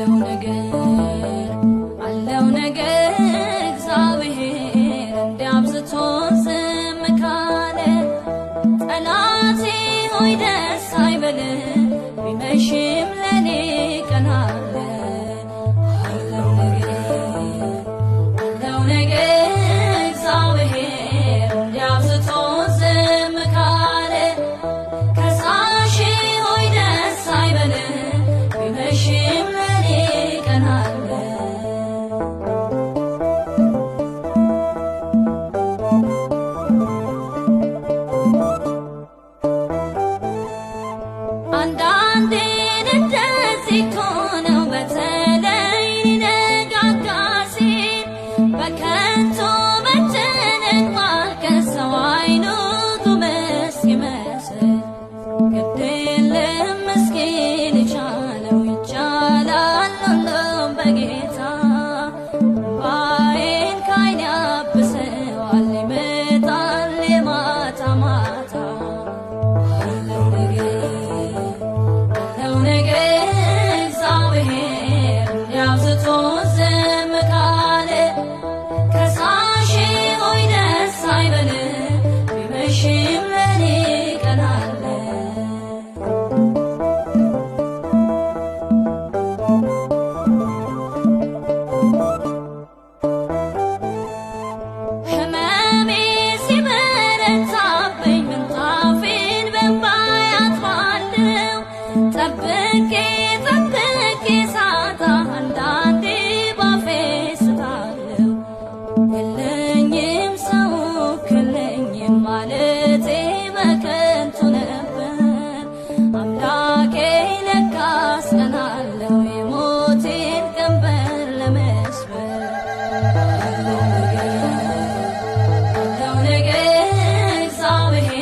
አለው ነገር፣ አለው ነገር፣ እግዚአብሔር እንዲያብዝቶ ዝም ካለ። ጠላቴ ሆይ ደስ አይበልህ፣ ቢመሽም ለኔ ቀን አለ። አለው ነገር፣ አለው ነገር፣ እግዚአብሔር እንዲያብዝቶ ዝም ካለ። ከሳሼ ሆይ ደስ አይበልህ፣ ቢመሽም ለኔ ቀን አለ። አንዳንዴ እንደዚህ እኮ ነው፣ በተለይ ሊነጋጋ ሲል በከንቱ መጨነቅ፣ ማልቀስ፣ ሰው አይኑ ጉም እስኪመስል። ግድ የለም ምስኪን የቻለው ይቻላል ሁሉም በጌታ። እምባዬን ከዓይኔ ያብሰዋል፣ ይመጣል የማታ ማታ። አለው ነገር፣ አለው ነገር፣ እግዚአብሔር እንዲያብዝቶ ዝም ካለ። ከሳሼ ሆይ ደስ አይበልህ፣ ቢመሽም ለኔ ቀን አለ። ሕመሜ ሲበረታብኝ ምንጣፌን በእንባዬ አጥባለሁ። ጠብቄ ጠብቄ ሳጣ አንዳንዴ ባፌ ስታለሁ። የለኝም ሰው ክለኝም ማለቴ በከንቱ ነበር። አምላኬ ለካስ ቀን አለው የሞቴን ቀንበር ለመስበር። አለው ነገር፣ አለው ነገር፣ እግዚአብሔር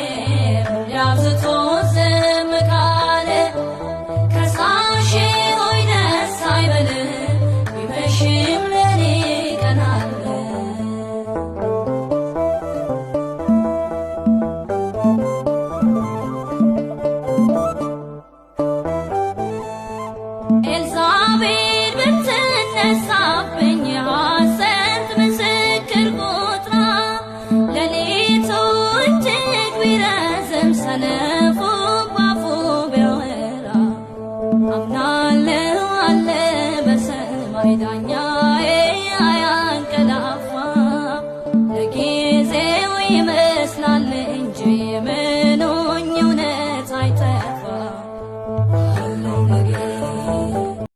እንዲያብዝቶ ዝም ካለ። ከሳሼ ሆይ ደስ አይበልህ፣ ቢመሽም ለኔ ቀን አለ። ኤልዛቤል ብትነሳብኝ የሐሰት ምስክር ቆጥራ፣ ሌሊቱ እጅግ ቢረዝም ሰነፉ ባፉ ቢያወራ፣ አምናለሁ አለ በሰማይ ዳኛ።